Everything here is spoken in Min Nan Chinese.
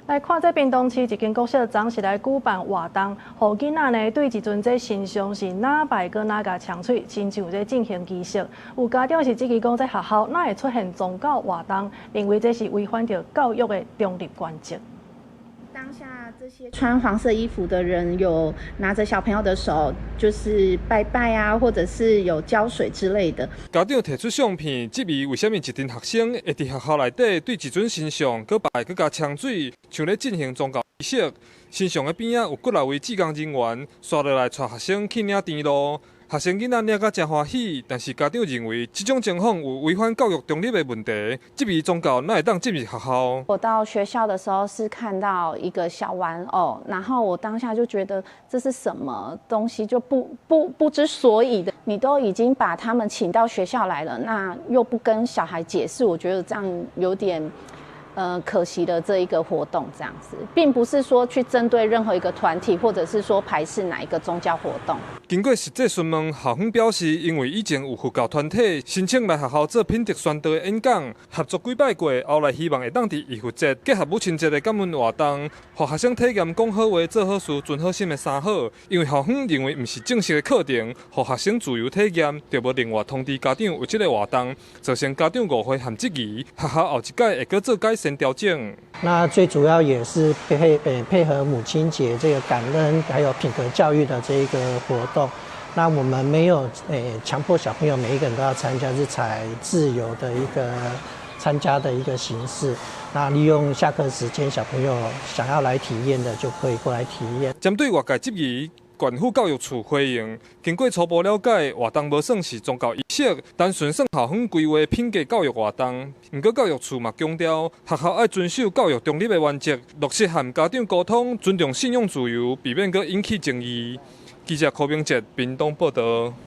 來看這屏東市一間國小，昨是來舉辦活動，予囡仔呢對一尊這神像是哪拜閣哪共沖水，親像咧進行儀式。有家長是質疑講，這學校哪會出現宗教活動，認為這是違反著教育的中立原則。當下這些穿黃色衣服的人有拿着小朋友的手，就是拜拜啊，或者是有澆水之類的。家長提出相片，質疑為啥物一陣學生會佇學校內底對一尊神像閣拜閣共沖水，像咧進行宗教儀式。神像的邊仔有幾若位志工人員，紲落來帶學生去領甜露。學生囡仔領甲誠歡喜，但是家長認為這種情況有違反教育中立的問題，質疑宗教哪會當進入學校。我到學校的時候是看到一個小玩偶，然後我當下就覺得這是什麼東西，就不知所以的。你都已經把他們請到學校來了，那又不跟小孩解釋，我覺得這樣有點可惜的這一個活動，這樣子，並不是說去針對任何一個團體，或者是說排斥哪一個宗教活動。經過實際詢問，校方表示，因為以前有佛教團體申請來學校做品德宣導的演講，合作幾擺過，後來希望會當佇浴佛節結合母親節的感恩活動，予學生體驗講好話、做好事、存好心的三好。因為校方認為毋是正式的課程，予學生自由體驗，就無另外通知家長有這個活動，造成家長誤會和質疑。學校後一屆會閣做改善調整。那最主要也是配合母親節這個感恩還有品格教育的這個活動。那我們沒有強迫小朋友每一個人都要參加，是採自由的一個參加的一個形式。那利用下課時間，小朋友想要來體驗的就可以過來體驗。針對外界質疑，縣府教育處回應，經過初步了解，活動無算是宗教儀式，單純算校方規劃品格教育活動。毋過教育處嘛強調，學校愛遵守教育中立的原則，落實和家長溝通，尊重信仰自由，避免閣引起爭議。記者柯明哲屏東報導。